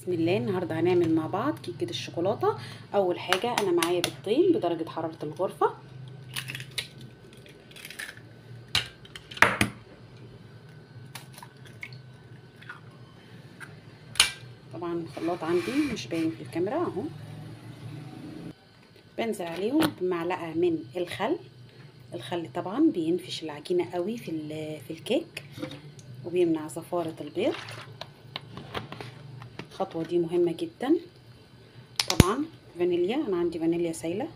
بسم الله. النهارده هنعمل مع بعض كيكة الشوكولاتة. اول حاجة انا معايا بيضتين بدرجة حرارة الغرفة، طبعا الخلاط عندي مش باين في الكاميرا اهو. بنزل عليهم بمعلقه من الخل. الخل طبعا بينفش العجينة قوي في الكيك وبيمنع زفاره البيض. الخطوة دي مهمة جدا. طبعا فانيليا، انا عندي فانيليا سايله.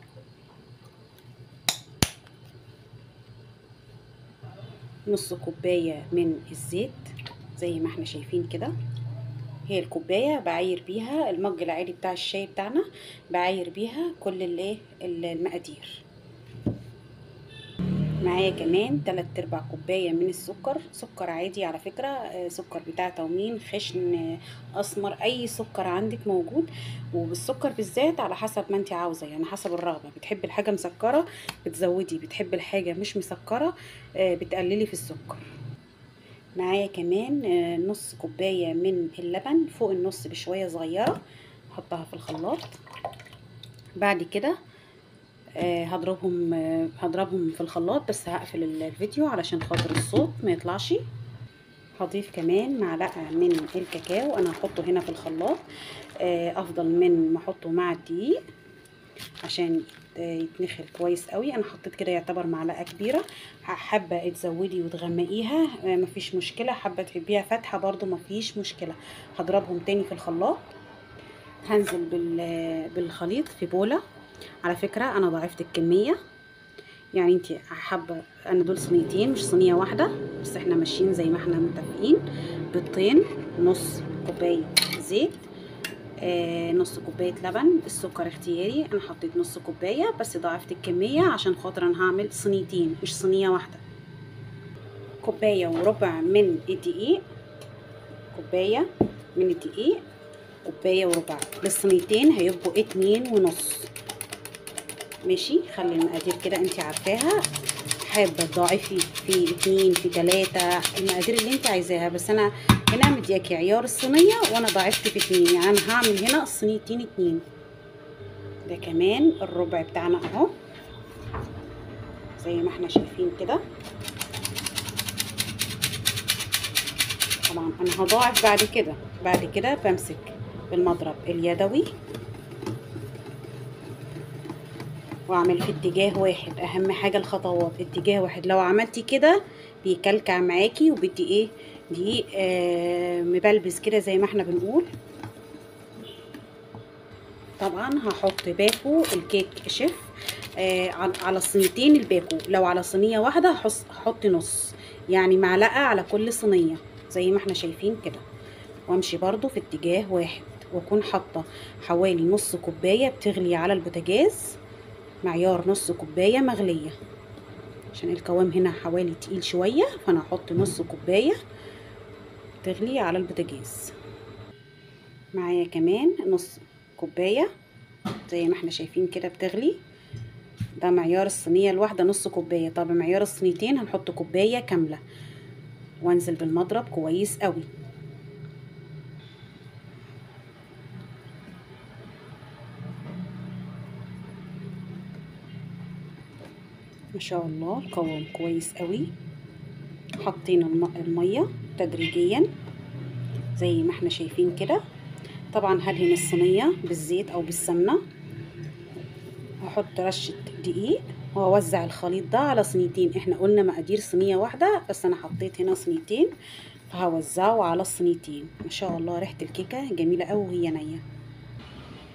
نص كوباية من الزيت زي ما احنا شايفين كده. هي الكوباية بعاير بيها المج العادي بتاع الشاي بتاعنا، بعاير بيها كل الايه المقادير. معايا كمان 3/4 كوباية من السكر، سكر عادي على فكرة، سكر بتاع تموين، خشن، اسمر، اي سكر عندك موجود. وبالسكر بالذات على حسب ما انت عاوزه، يعني حسب الرغبة. بتحبي الحاجة مسكره بتزودي، بتحبي الحاجة مش مسكره بتقللي في السكر. معايا كمان نص كوباية من اللبن، فوق النص بشوية صغيرة، احطها في الخلاط. بعد كده هضربهم في الخلاط، بس هقفل الفيديو علشان خاطر الصوت ما يطلعش. هضيف كمان معلقه من الكاكاو، انا هحطه هنا في الخلاط افضل من ما احطه مع الدقيق عشان يتنخل كويس قوي. انا حطيت كده يعتبر معلقه كبيرة. حابة تزودي وتغمقيها مفيش مشكلة، حابة تحبيها فاتحة برضو مفيش مشكلة. هضربهم تاني في الخلاط. هنزل بالخليط في بوله. على فكرة انا ضاعفت الكمية، يعني انت حابة، انا دول صينيتين مش صينية واحدة، بس احنا ماشيين زي ما احنا متفقين. بيضتين، نص كوباية زيت، نص كوباية لبن، السكر اختياري، انا حطيت نص كوباية بس ضاعفت الكمية عشان خاطر انا هعمل صينيتين مش صينية واحدة. كوباية وربع من الدقيق، كوباية من الدقيق، كوباية وربع للصينيتين هيبقوا 2.5. ماشي، خلي المقادير كده انت عارفاها. حابة تضاعفي في 2 في 3، المقادير اللي انت عايزاها، بس انا هنا مدياكي عيار الصينية وانا ضاعفت في 2، يعني انا هعمل هنا الصينيتين 2. ده كمان الربع بتاعنا اهو زي ما احنا شايفين كده. طبعا انا هضاعف بعد كده. بعد كده بمسك بالمضرب اليدوي واعمل في اتجاه واحد. اهم حاجة الخطوات اتجاه واحد. لو عملتي كده بيكلكع معاكي وبدي ايه دقيق مبلبس كده زي ما احنا بنقول. طبعا هحط باكو الكيك شيف على الصينيتين الباكو. لو على صينية واحدة هحط نص، يعني معلقه على كل صينية زي ما احنا شايفين كده. وامشي برضو في اتجاه واحد، واكون حاطه حوالي نص كوباية بتغلي على البوتاجاز، معيار نص كوباية مغليه عشان القوام هنا حوالي تقيل شوية، فانا هحط نص كوباية تغلي على البوتاجاز. معايا كمان نص كوباية زي ما احنا شايفين كده بتغلي. ده معيار الصينية الواحدة نص كوباية. طب معيار الصينيتين هنحط كوباية كاملة. وانزل بالمضرب كويس قوي. ما شاء الله القوام كويس قوي. حطينا المية تدريجيا زي ما احنا شايفين كده. طبعا هدهن الصينية بالزيت او بالسمنه، هحط رشه دقيق واوزع الخليط ده على صينيتين. احنا قلنا مقادير صينية واحدة بس انا حطيت هنا صينيتين، فهوزعه على الصينيتين. ما شاء الله ريحه الكيكه جميلة قوي وهي نيه.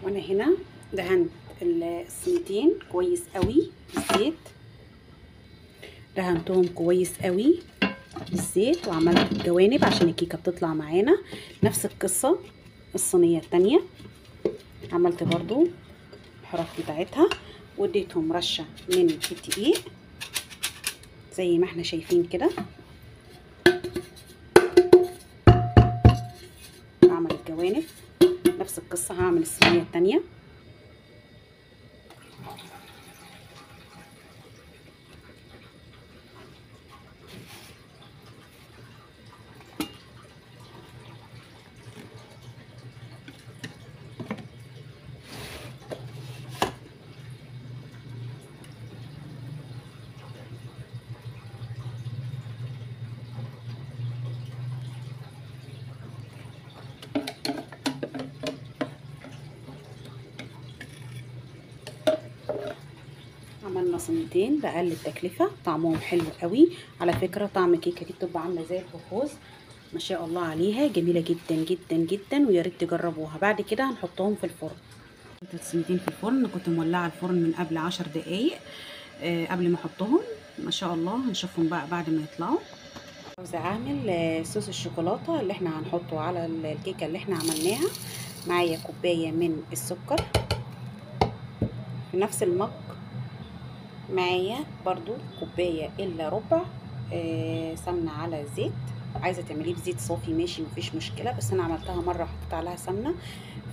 وانا هنا دهنت الصينيتين كويس قوي بالزيت، دهنتهم كويس قوي بالزيت وعملت الجوانب عشان الكيكه بتطلع معانا. نفس القصة الصينية التانية، عملت برضو الحرف بتاعتها واديتهم رشه من الدقيق زي ما احنا شايفين كده. هعمل الجوانب نفس القصة، هعمل الصينية التانية. عملنا صينيتين باقل التكلفة، طعمهم حلو قوي. على فكرة طعم الكيكه دي بتبقى عامله زي الخوخوز، ما شاء الله عليها، جميلة جدا جدا جدا، ويا ريت تجربوها. بعد كده هنحطهم في الفرن. الصينيتين في الفرن، كنت مولعه الفرن من قبل 10 دقايق قبل ما احطهم. ما شاء الله هنشوفهم بقى بعد ما يطلعوا. عاوزه اعمل صوص الشوكولاتة اللي احنا هنحطه على الكيكه اللي احنا عملناها. معايا كوباية من السكر في نفس المج، معايا برضو كوباية الا ربع سمنه على زيت. عايزه تعمليه بزيت صافي ماشي، مفيش مشكلة، بس انا عملتها مرة وحطيت عليها سمنه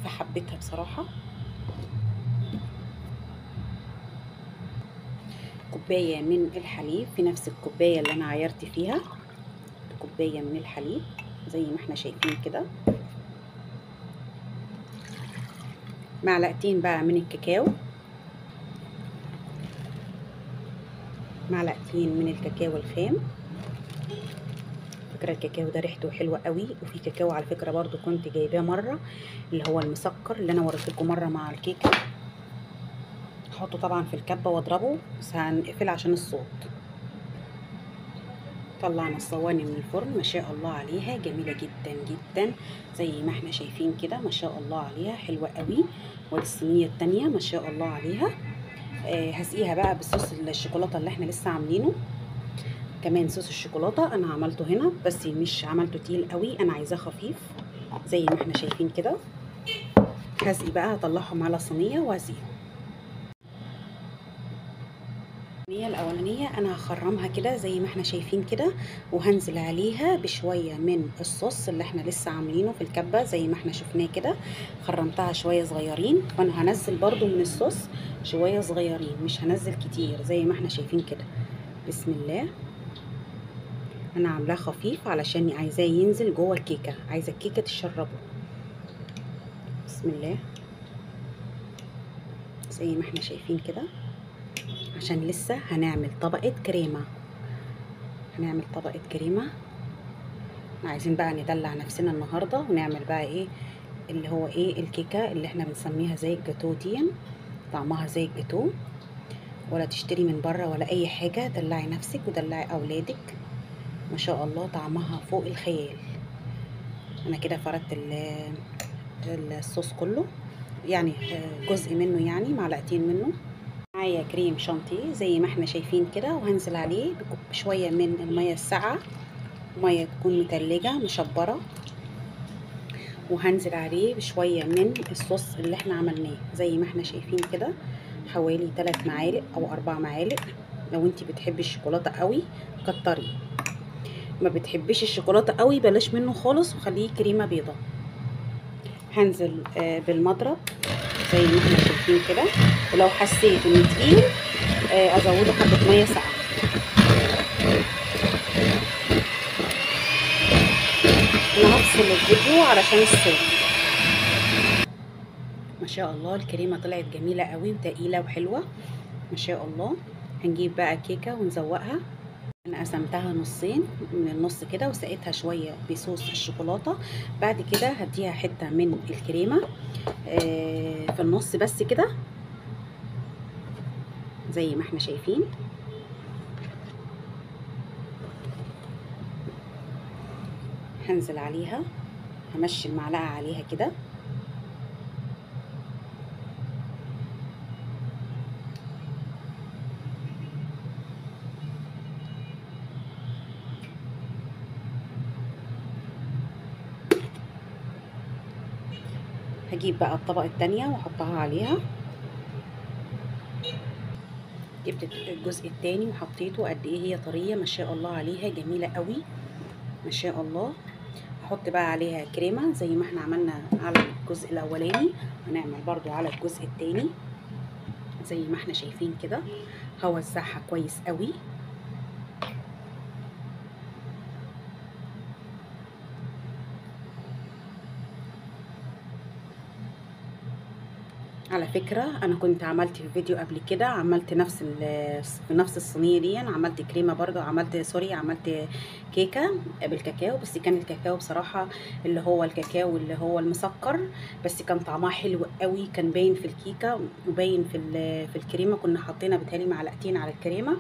فحبيتها بصراحة. كوباية من الحليب في نفس الكوباية اللي انا عايرت فيها، كوباية من الحليب زي ما احنا شايفين كده. معلقتين بقى من الكاكاو، معلقتين من الكاكاو الخام. فكرة الكاكاو ده ريحته حلوة قوي، وفي كاكاو على فكرة برضو كنت جايباه مرة اللي هو المسكر اللي انا وريته مرة مع الكيكه. هحطه طبعا في الكبه واضربه، بس هنقفل عشان الصوت. طلعنا الصواني من الفرن، ما شاء الله عليها جميلة جدا جدا زي ما احنا شايفين كده، ما شاء الله عليها حلوة قوي. والصينيه الثانية ما شاء الله عليها. هسقيها بقى بالصوص الشوكولاتة اللي احنا لسه عاملينه. كمان صوص الشوكولاتة انا عملته هنا، بس مش عملته تقيل قوي، انا عايزاه خفيف زي ما احنا شايفين كده. هسقي بقى، هطلعهم على صينية وهسقيهم. الصينية الاولانية انا هخرمها كده زي ما احنا شايفين كده، وهنزل عليها بشوية من الصوص اللي احنا لسه عاملينه في الكبه زي ما احنا شفناه كده. خرمتها شوية صغيرين، وانا هنزل برضو من الصوص شوية صغيرين، مش هنزل كتير زي ما احنا شايفين كده. بسم الله. انا عاملاه خفيف علشان عايزاه ينزل جوه الكيكه، عايزه الكيكه تشربه. بسم الله. زي ما احنا شايفين كده، عشان لسه هنعمل طبقة كريمة. هنعمل طبقة كريمة. عايزين بقى ندلع نفسنا النهاردة ونعمل بقى ايه اللي هو ايه الكيكة اللي احنا بنسميها زي الجاتو دي، طعمها زي الجاتو، ولا تشتري من بره ولا اي حاجة. دلعي نفسك ودلعي اولادك، ما شاء الله طعمها فوق الخيال. انا كده فردت الصوص كله، يعني جزء منه، يعني معلقتين منه. معايا كريم شانتيه زي ما احنا شايفين كده، وهنزل عليه بشوية من المية الساقعه، مية تكون متلجه مشبره، وهنزل عليه بشوية من الصوص اللي احنا عملناه زي ما احنا شايفين كده، حوالي 3 معالق او 4 معالق. لو انتي بتحبي الشوكولاتة قوي كتري، ما بتحبيش الشوكولاتة قوي بلاش منه خالص وخليه كريمة بيضة. هنزل بالمضرب زي ما احنا شايفين كده، ولو حسيت انه تقيل ازوده حبه مية ساقعه. انا هفصل الفيديو علشان الصوت. ما شاء الله الكريمة طلعت جميلة قوي وتقيله وحلوه ما شاء الله. هنجيب بقى كيكة ونزوقها. انا قسمتها نصين من النص كده، وسقيتها شوية بصوص الشوكولاتة. بعد كده هديها حتة من الكريمة في النص بس كده زي ما احنا شايفين. هنزل عليها، همشي المعلقة عليها كده. هجيب بقى الطبقة التانية واحطها عليها. جبت الجزء التاني وحطيته. قد ايه هي طرية ما شاء الله عليها، جميلة قوي ما شاء الله. هحط بقى عليها كريمة زي ما احنا عملنا على الجزء الاولاني، هنعمل برضو على الجزء التاني زي ما احنا شايفين كده. هوزعها كويس قوي. على فكرة انا كنت عملت في فيديو قبل كده، عملت نفس في نفس الصينية دي، عملت كريمة برضو، عملت كيكة بالكاكاو، بس كان الكاكاو بصراحة اللي هو الكاكاو اللي هو المسكر، بس كان طعمها حلو قوي، كان باين في الكيكة وباين في الكريمة. كنا حطينا بتهيألي معلقتين على الكريمة،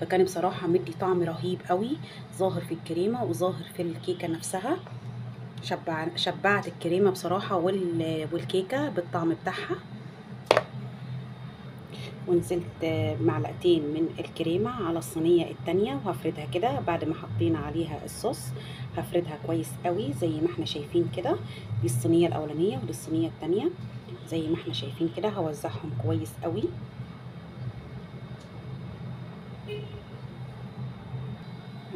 فكان بصراحة مدي طعم رهيب قوي، ظاهر في الكريمة وظاهر في الكيكة نفسها. شبعت الكريمة بصراحة والكيكة بالطعم بتاعها. ونزلت معلقتين من الكريمة على الصينية التانية، وهفردها كده بعد ما حطينا عليها الصوص. هفردها كويس قوي زي ما احنا شايفين كده. دي الصينية الأولانية ودي الصينية التانية، زي ما احنا شايفين كده هوزعهم كويس قوي.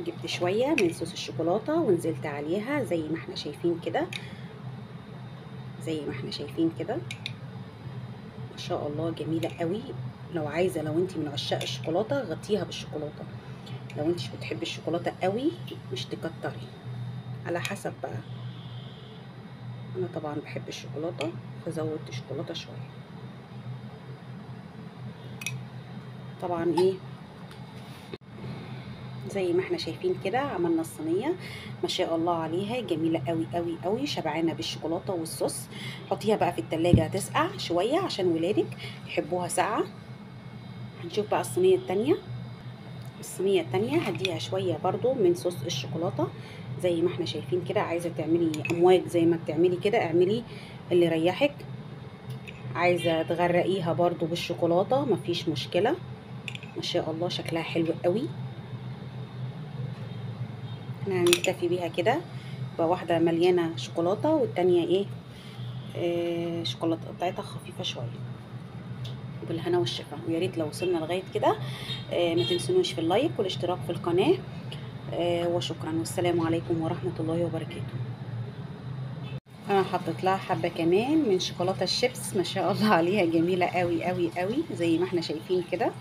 جبت شوية من صوص الشوكولاتة ونزلت عليها زي ما احنا شايفين كده، زي ما احنا شايفين كده. ما شاء الله جميلة قوي. لو عايزة، لو انت من عشاق الشوكولاتة غطيها بالشوكولاتة، لو انت مش بتحبي الشوكولاتة قوي مش تكتري، على حسب بقى. انا طبعا بحب الشوكولاتة فزودت شوكولاتة شوية. طبعا ايه زي ما احنا شايفين كده عملنا الصينية ما شاء الله عليها، جميلة قوي قوي قوي، شبعانه بالشوكولاته والصوص. حطيها بقى في التلاجة تسقع شوية عشان ولادك يحبوها ساقعه. هنشوف بقى الصينية التانية. الصينية التانية هديها شوية برضو من صوص الشوكولاتة زي ما احنا شايفين كده. عايزه تعملي امواج زي ما بتعملي كده اعملي اللي يريحك، عايزه تغرقيها برضو بالشوكولاته مفيش مشكلة. ما شاء الله شكلها حلو قوي. احنا هنكتفي بيها كده، يبقى واحدة مليانة شوكولاتة والتانية ايه شوكولاتة بتاعتها خفيفة شوية. بالهنا والشفا. ويا ريت لو وصلنا لغاية كده ما تنسونوش في اللايك والاشتراك في القناة، وشكرا والسلام عليكم ورحمة الله وبركاته. انا حطيت لها حبه كمان من شوكولاتة الشيبس، ما شاء الله عليها جميلة قوي قوي قوي زي ما احنا شايفين كده.